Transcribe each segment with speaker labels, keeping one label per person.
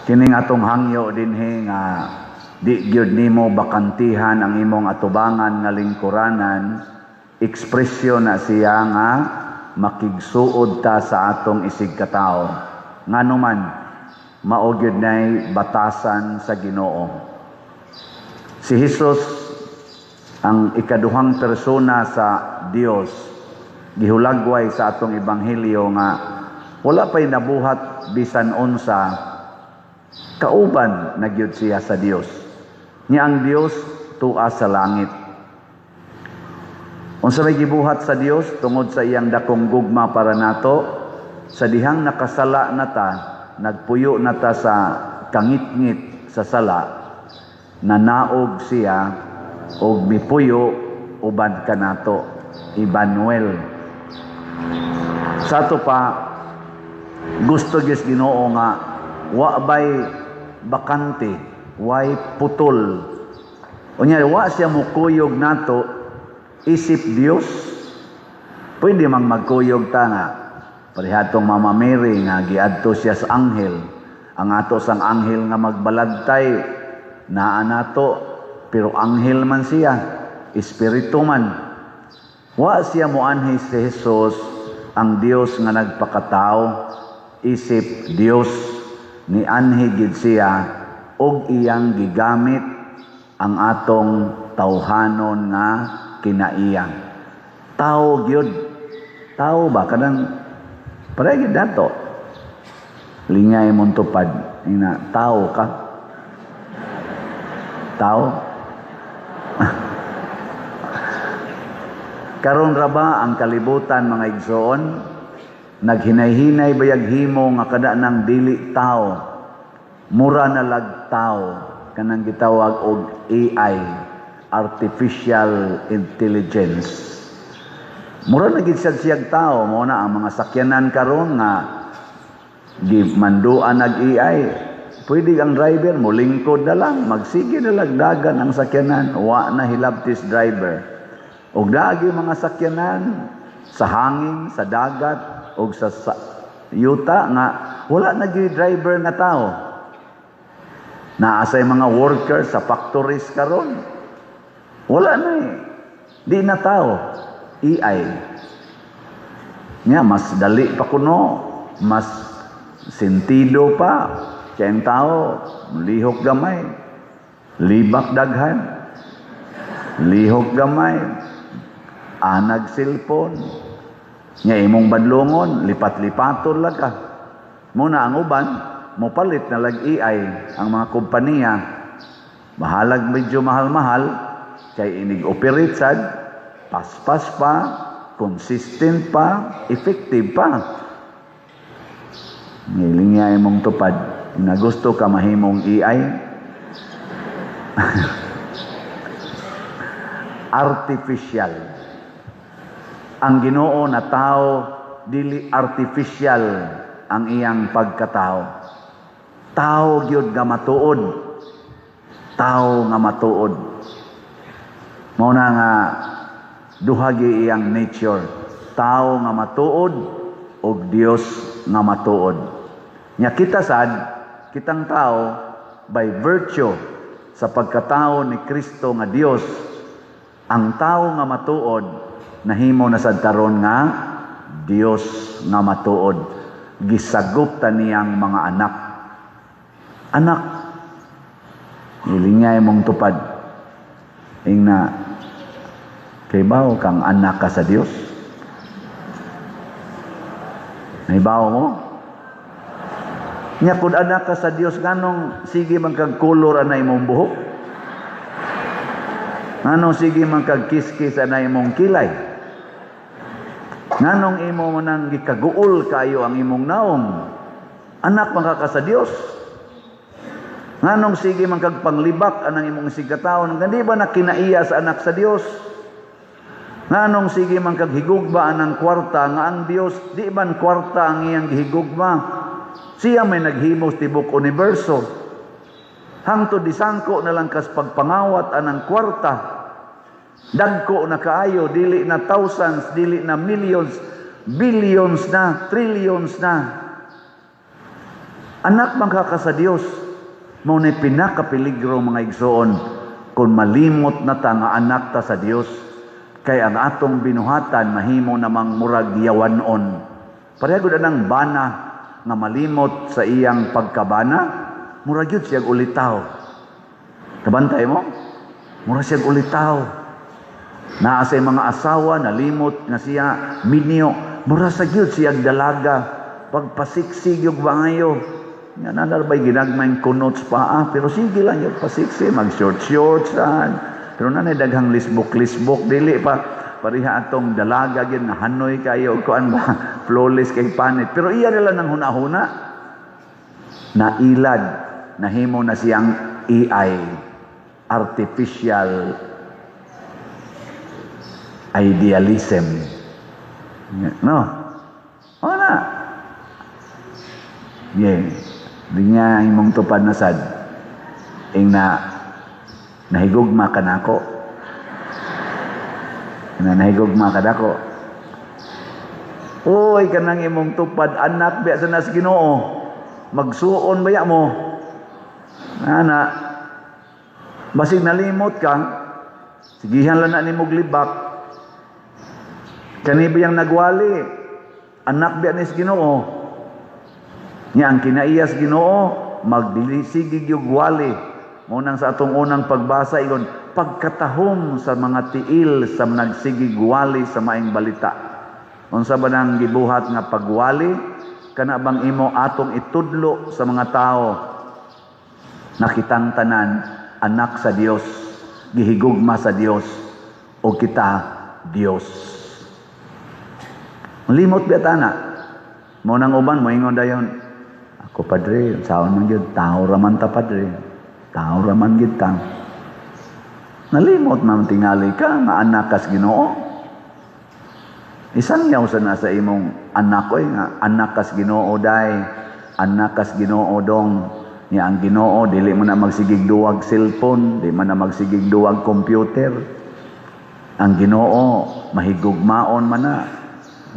Speaker 1: Kining atong hangyo dinhi nga di gyud nimo bakantihan ang imong atubangan nga lingkuranan, ekspresyon na siya nga makigsuod ta sa atong isig katawo. Ngano man, mao gyud nay batasan sa Ginoo. Si Jesus, ang ikaduhang persona sa Dios, gihulagway sa atong ebanghelyo nga wala pa'y nabuhat bisan unsa, kauban na gyud siya sa Dios. Nya ang Dios tua sa langit. Unsa may gibuhat sa Dios tungod sa iyang dakong gugma para nato, sa dihang nakasala na ta, nagpuyo na ta sa kangitngit sa sala, nanaog siya og mipuyo uban kanato, Emmanuel. Sa ato pa, gusto gyud Ginoo nga wa bay bakante, way putol. Unya wa siya mukuyog nato isip Dios. Pwede mang magkuyog ta nga parehatong Mama Mary nga giadto siya sa anghel. Ang ato sang anghel nga magbalagtay naa nato, pero anghel man siya, espiritu man. Wa siya moanhi si Jesus, ang Dios nga nagpakatao isip Dios, ni anhi gid siya og iyang gigamit ang atong tawhanon nga kinaiya. Tao gyud. Tao ba kanang pareha gyud nato. Lingay mong tupad ina, tao ka. Tao. Karon ra ba ang kalibutan, mga igsoon, naghinay-hinay bayag himo nga kada nang dili tao, mura na lag tao, kanang gitawag og AI, artificial intelligence. Mura na gid siya siyag tao. Mo na ang mga sakyanan karon nga gimanduan nag AI, pwede ang driver mo lingkod na lang, magsige na lang dagan ang sakyanan, wa na hilabtis driver. Og dagi mga sakyanan sa hangin, sa dagat og sa yuta nga wala na gyud driver nga tao. Naa say mga workers sa factories karon, wala na eh. Di na tao, AI. Nya mas dali pa kuno, mas sentido pa. Kaya ang tao, lihok gamay, libak daghan, lihok gamay, anag cellphone. Nya imong badlongon, lipat-lipaton lang ka. Muna ang uban, mopalit na lag AI ang mga kompanya. Bahalag medyo mahal-mahal, kay inig-operate sad, paspas pa, consistent pa, effective pa. Ngiling imong tupad, na gusto ka mahimong AI. Artificial. Ang Ginoo na tao, dili artificial ang iyang pagkatao. Tao gyud nga matuod. Tao nga matuod. Mao na nga duha gyud iyang nature. Tao nga matuod ug Dios nga matuod. Nya kita sad, kitang tao, by virtue sa pagkatao ni Kristo nga Dios, ang tao nga matuod nahimo na sad karon nga Dios nga matuod. Gisagop ta niyang mga anak. Anak. Hilingay mong tupad. Ingna, kay bawo kang anak ka sa Dios? Nahibaw mo? Nya kung anak ka sa Dios, nganong sige man kag kolor anay imong buhok? Nganong sige man kag kiskis anay imong kilay? Nganong imo mo nang gikaguol kayo ang imong naong? Anak man ka sa Dios. Nganong sige man kag panglibak anang imong sigkataon? Di ba na kinaiya sa anak sa Dios? Nganong sige man kag higugma anang kwarta nga ang Dios di man kwarta ang iyang gihigugma? Siya may naghimos tibok universo. Hangtod disangko na lang kas pagpangawat anang kwarta. Dagko na kaayo, dili na thousands, dili na millions, billions na, trillions na. Anak man ka sa Dios. Mao ni pinakapeligro, mga igsoon, kung malimot na ta nga anak ta sa Dios, kay ang atong binuhatan mahimo namang murag yawanon. Pareha gud anang bana nga malimot sa iyang pagkabana, murag gyud siyag ulitaw. Kabantay mo? Murag siyag ulitaw. Naa sa mga asawa, nalimot nga siya minyo, mura sa gyud siyag dalaga, pagpasiksi gyud maayo. Nga naa ba'y ginagmayng kunot sa paa, pero sige lang yung pasiksi, mag short short saan. Pero nanay daghang lisbok lisbok, dili pa pareha atong dalaga gyud nga hanoy kayo kuan ba, flawless kay panit. Pero iya nila nang huna-huna. Nailad, nahimo na siyang AI, artificial idealism. No? O na. Yeah. Di niya imong tupad na sad. Ing na nahigugma ka nako. Na nahigugma ka nako. Uy, kanang imong tupad anak biya sa nas Ginoo. Magsuon baya mo? Ana, basig nalimot ka, sigihan lang na nimo libak. Kani biyang nagwali, anak biya nis Ginoo. Nya ang kinaiyas Ginoo, magdilisigi yung wali. Mao nang sa atong unang pagbasa ingon, pagkatahom sa mga tiil sa nagsigig wali sa maayong balita. Unsa ba nang gibuhat nga pagwali? Kana bang imo atong itudlo sa mga tao na kitang tanan anak sa Dios, gihigugma sa Dios o kita Dios. Limot biya tana. Mao nang uban moingon dayon, "Ako, padre, saon man gyud, tao ra man ta, padre. Tao ra man gyud ta." Nalimot man tingali ka nga anak kas Ginoo. Isangyaw sa nasa imong anak oy nga anak kas Ginoo day, anak kas Ginoo dong. Nya ang Ginoo dili mo na magsigig duwag cellphone, di man na magsigig duwag computer. Ang Ginoo mahigugmaon man na.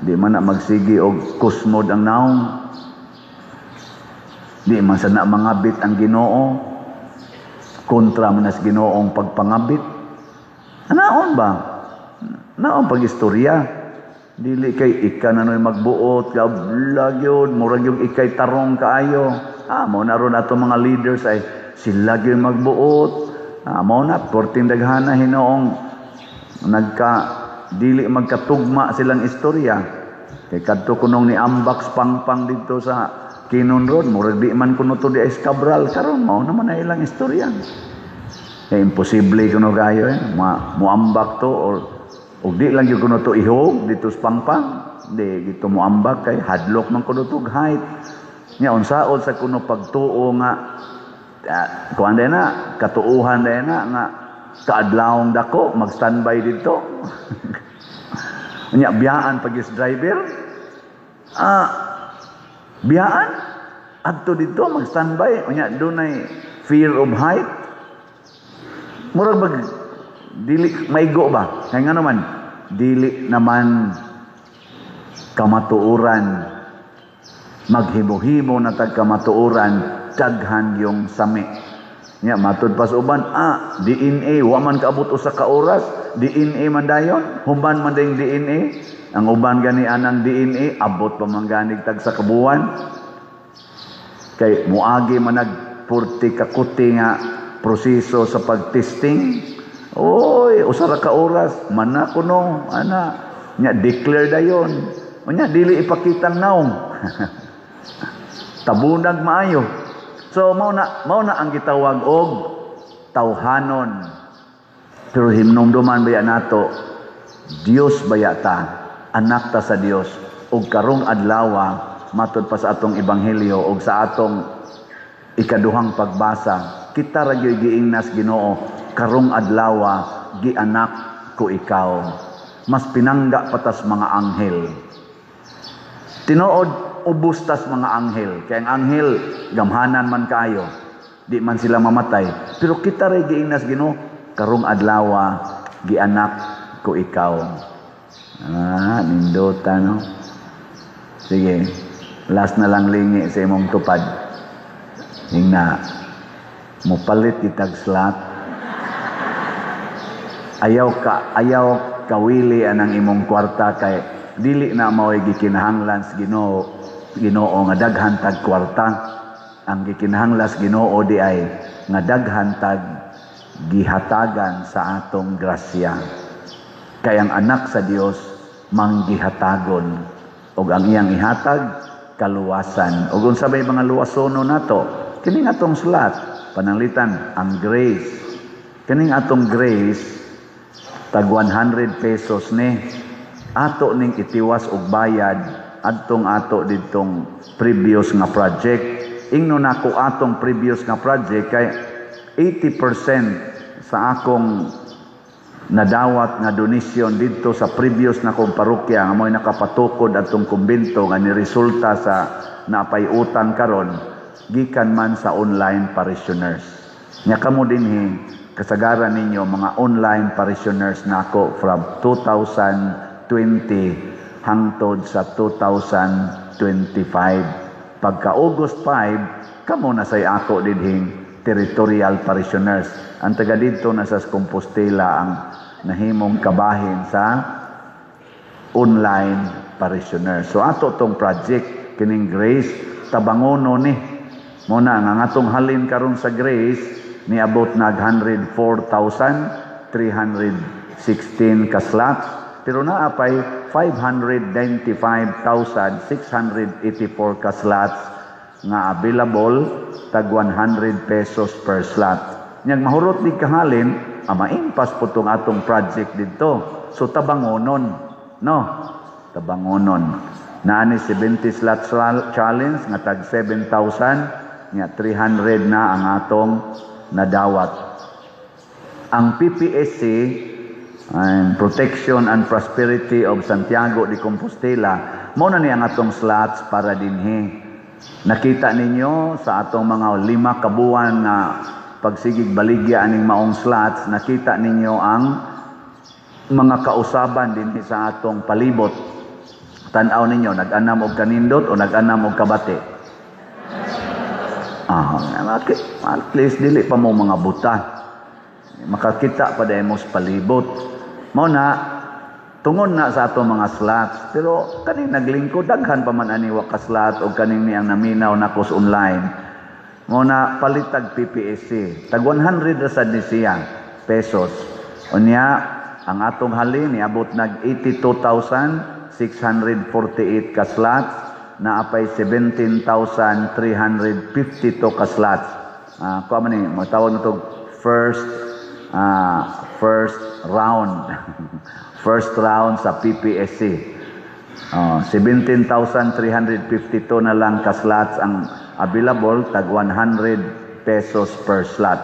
Speaker 1: Di man na magsigi og kusmod ang naong. Di man sa na mangabit ang Ginoo. Kontra man nas Ginoong pagpangabit. Anaon ba? Naon pag-istorya? Dili kay ika na no'y magbuot, kablag yun, murag yung ikay tarong kaayo. Ah, mao na ron ato mga leaders ay sila gyud magbuot. Ah, mao na, porting daghana hinoong nagka dili magkatugma silang istorya. Kay kadto kunong ni Ambax Pangpang dito sa Kinon Road, murag di man kuno to di ay Cabral karon mao naman na ilang istorya. Kay imposible kuno kayo eh, muambak to or ug di lang gyud kuno to ihog dito sa Pangpang. Di dito muambak kay hadlok man kuno to height. Nya unsaon sa kuno pagtuo nga kuan day na katuuhan day na nga kaadlawong dako mag-standby dito. Nya biyaan pag is driver. Ah, biyaan adto dito mag-standby, unya dunay fear of height. Murag bag dili maigo ba? Kay nga naman dili naman kamatuoran, maghimo-himo na tag kamatuoran, daghan yung sami. Nya matud pa sa uban, ah, DNA wa man kaabot usa ka oras, DNA man dayon, human man dayong DNA. Ang uban gani anang DNA abot pa man ganig tag sa kabuan. Kay muagi man nag purti kakuti nga proseso sa pagtesting. Oy, usa ra ka oras, mana kuno, ana. Nya declare dayon. Unya dili ipakitang naong. Tabunag maayo. So mao na ang gitawag og tawhanon. Pero hinumduman baya nato, Dios baya ta, anak ta sa Dios, ug karong adlawa matud pa sa atong ebanghelyo ug sa atong ikaduhang pagbasa, kita ra gyud giingnas Ginoo, "Karong adlawa gianak ko ikaw." Mas pinangga patas mga anghel. Tinuod ubos tas mga anghel. Kay ang anghel gamhanan man kaayo. Di man sila mamatay. Pero kita ray giingnas Ginoo, "Karong adlawa gianak ko ikaw." Ah, nindota no. Sige. Last na lang lingi sa imong tupad. Ingna mopalit itag slot. Ayaw kawili anang imong kwarta kay dili na mao'y gikinahanglan sa Ginoo nga daghan tag kwarta. Ang gikinahanglan sa Ginoo di ay nga daghan tag gihatagan sa atong grasya. Kay ang anak sa Dios manggihatagon ug ang iyang ihatag kaluwasan. Ug unsa may mga luwasono nato? Kining atong slot, pananglitan ang grace. Kining atong grace tag 100 pesos ni ato ning itiwas og bayad adtong ato didtong previous nga project. Ingno nako atong previous nga project kay 80% sa akong nadawat nga donasyon didto sa previous na kong parokya nga mo'y nakapatukod atong kumbento nga ni resulta sa naapay utang karon, gikan man sa online parishioners. Nya kamo dinhi, kasagaran ninyo mga online parishioners nako from 2020 hangtod sa 2025. Pagka August 5, kamo na say ako dinhing territorial parishioners. Ang taga didto na sa Compostela ang nahimong kabahin sa online parishioners. So ato tong project kining Grace, tabangono ni. Muna nga atong halin karon sa Grace niabot nag 104,316 ka slots, pero naa pay 595,684 ka slots nga available, tag 100 pesos per slot. Nyag mahurot di kahalin, maimpas po tong atong project dito. So tabangonon, no? Tabangonon. Naa ni 70 slot challenge nga tag 7,000 nya 300 na ang atong nadawat. Ang PPSC and Protection and Prosperity of Santiago de Compostela, mao na ni ang atong slots para dinhi. Nakita ninyo sa atong mga 5 ka buwan nga pagsigig baligya aning maong slots, nakita ninyo ang mga kausaban dinhi sa atong palibot. Tan-aw ninyo, nag-anam og kanindot o nag-anam og kabati? At least dili pa mo mga buta. Makakita pa dahil mo sa palibot. Mao na, tungod na sa atong mga slots. Pero kaning naglingkod, daghan pa man ani wa ka slot o kaning niyang naminaw nako sa online. Mao na palitag PPSC. Tag 100 ra sad ni siya pesos. Unya, ang atong halin niabot nag 82,648 ka slots, naa pay 17,352 ka slots. Kuha man ni, matawag na to first round. First round sa PPSC. 17,352 na lang ka slots ang available, tag 100 pesos per slot.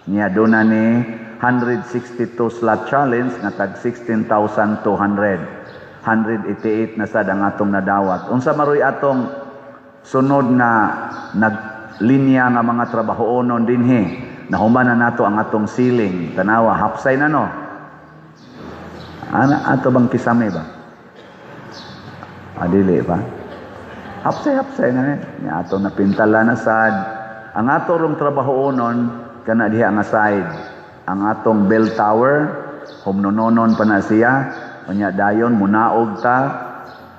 Speaker 1: Niya doon na ni 162 slot challenge nga tag 16,200. 188 na sad ang atong nadawat. Unsa maroy atong sunod na naglinya nga mga trabahoonon dinhi? Nahuman na nato ang atong ceiling. Tanawa, hapsay na, no. Ana ato bang kisame ba? Adili pa. Hapsay-hapsay na ni. Nya atong napintala na sad. Ang ato rong trabahoonon kana diha nga side. Ang atong bell tower, humnononon pa na siya. Unya dayon munaog ta,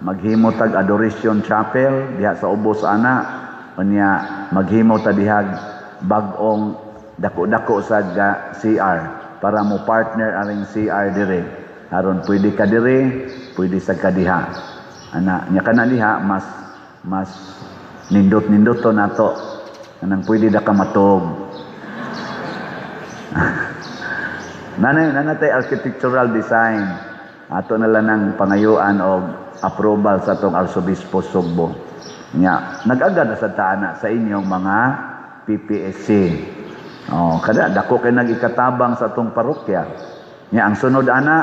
Speaker 1: maghimo tag adoration chapel diha sa ubos ana. Unya maghimo ta dihag bag-ong dako-dako sa CR para mo partner aring CR dire. Aron pwede ka dire, pwede sa kadiha. Ana, nya kana diha mas mas nindot-nindot to nato. Anang pwede da ka matog. Nanay architectural design. Ato na lang ng pangayuan og approval sa atong Arsobispo Sugbo. Nya, nag-agad na sa taana sa inyong mga PPSC. Oh, kada dako kay nag-ikatabang sa atong parokya. Nya ang sunod ana,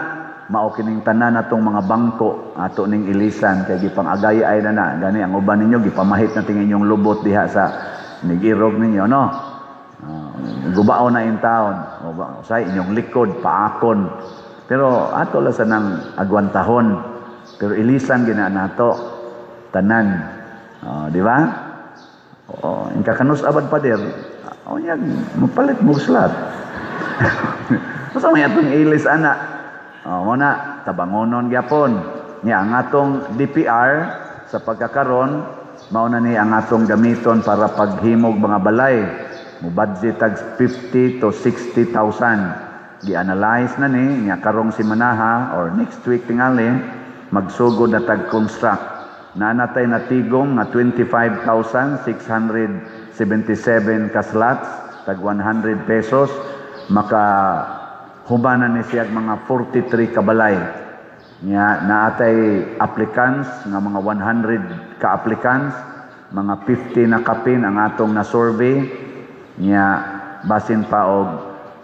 Speaker 1: mao kining tanan natong mga bangko ato ning ilisan kay gipang-agay ay na na. Gani ang uban ninyo gipamahit na ting inyong lubot diha sa nigirog ninyo, no? Gubao na in town. O say inyong likod paakon. Pero ato lang sa nang agwantahon. Pero ilisan gina nato tanan. Oh, di ba? Oh, in kakanus abad pader. O nya, mapalit mo slot. Basta may atong ilis ana. Oh, mo na tabangonon gyapon. Nya ang atong DPR sa pagkakaron, mao na ni ang atong gamiton para paghimog mga balay. Mo budget tag 50 to 60,000. Gi-analyze na ni nya karong simanaha or next week tingali magsugod na tag construct. Naa natay natigom nga 25,677 ka slots, tag 100 pesos, maka humanan ni siya mga 43 kabalay. Nya naatay applicants nga mga 100 ka applicants, mga 50 na kapin ang atong na survey. Nya basin pa og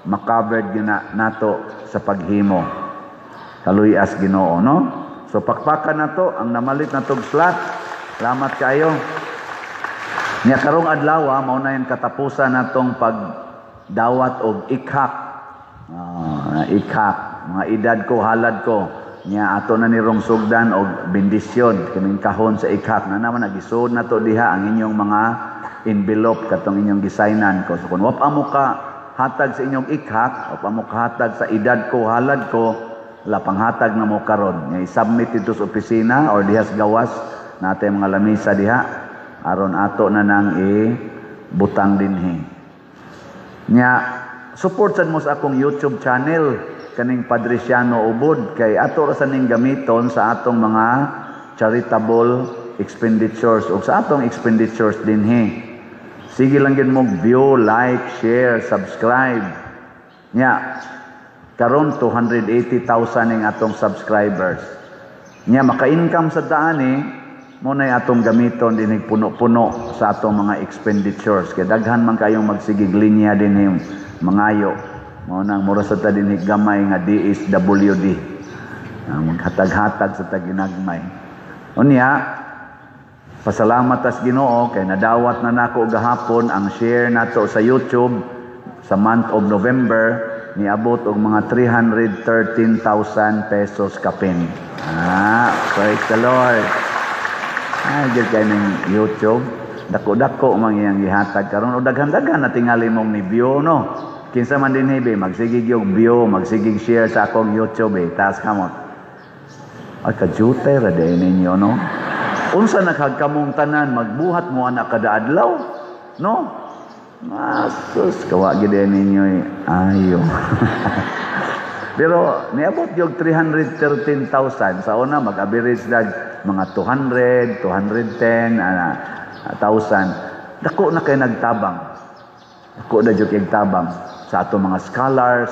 Speaker 1: makovered gyud nato sa paghimo. Kaluy-as Ginoo, no? So pakpakan nato ang namalit na tog slot. Salamat kayo. Nya karong adlaw, mao na yung katapusan natong pagdawat og ikhak. Ah, ikhak, mga edad ko, halad ko. Nya ato na ni rong sugdan og bendisyon kining kahon sa ikhak na naman nagisud na to diha ang inyong mga envelope katong inyong gisignan ko. So kung wa pa mo ka hatag sa inyong ikhak, wa pa mo kahatag sa edad ko, halad ko, wala panghatag na mo karon. Nga i-submit dito sa opisina or diha sa gawas natin mga lamisa diha aron ato na nang i-butang dinhi. Nya support sad mo sa akong YouTube channel kaning Padriciano Ubod kay ato ra sa ning gamiton sa atong mga charitable expenditures ug sa atong expenditures dinhi. Sige lang gyud mo view, like, share, subscribe. Nya karon 280,000 ning atong subscribers. Nya maka-income sa daan eh, mo na atong gamiton dinhi puno-puno sa atong mga expenditures kay daghan man kayong magsigig linya dinhi mangayo. Mao nang mura sa ta dinhi gamay nga DSWD. Maghatag-hatag sa taginagmay. Unya, pasalamat tas Ginoo kay nadawat na nako gahapon ang share nato sa YouTube sa month of November, niabot og mga 313,000 pesos kapin. Ah, praise the Lord. Ay, gyud kay ning YouTube. Dako-dako man iyang gihatag karon o daghan-daghan na tingali mong ni view, no. Kinsa man dinhi be magsigig yung view, magsigig share sa akong YouTube eh. Taas kamot. Ay, kajutay ra day ninyo, no? Unsa naghagkamong tanan magbuhat mo anak kada adlaw, no? Masus, kawa gid ninyo eh. Ayo. Pero niabot yung 313,000 sa una, mag-average dag mga 200, 210 ana thousand. Dako na kay nagtabang. Dako na jud kay tabang sa ato mga scholars,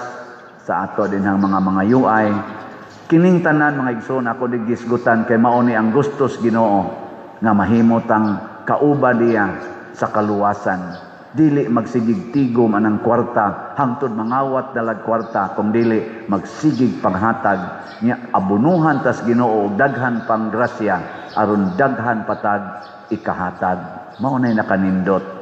Speaker 1: sa ato din ang mga UI. Kining tanan, mga igsoon, ako di gisgutan kay mao ni ang gustos Ginoo nga mahimot ang kauba diya sa kaluwasan. Dili magsigig tigom anang kwarta hangtod mangawat dalag kwarta, kung dili magsigig panghatag nya abunuhan tas Ginoo og daghan pang grasya aron daghan patag ikahatag. Mao nay nakanindot.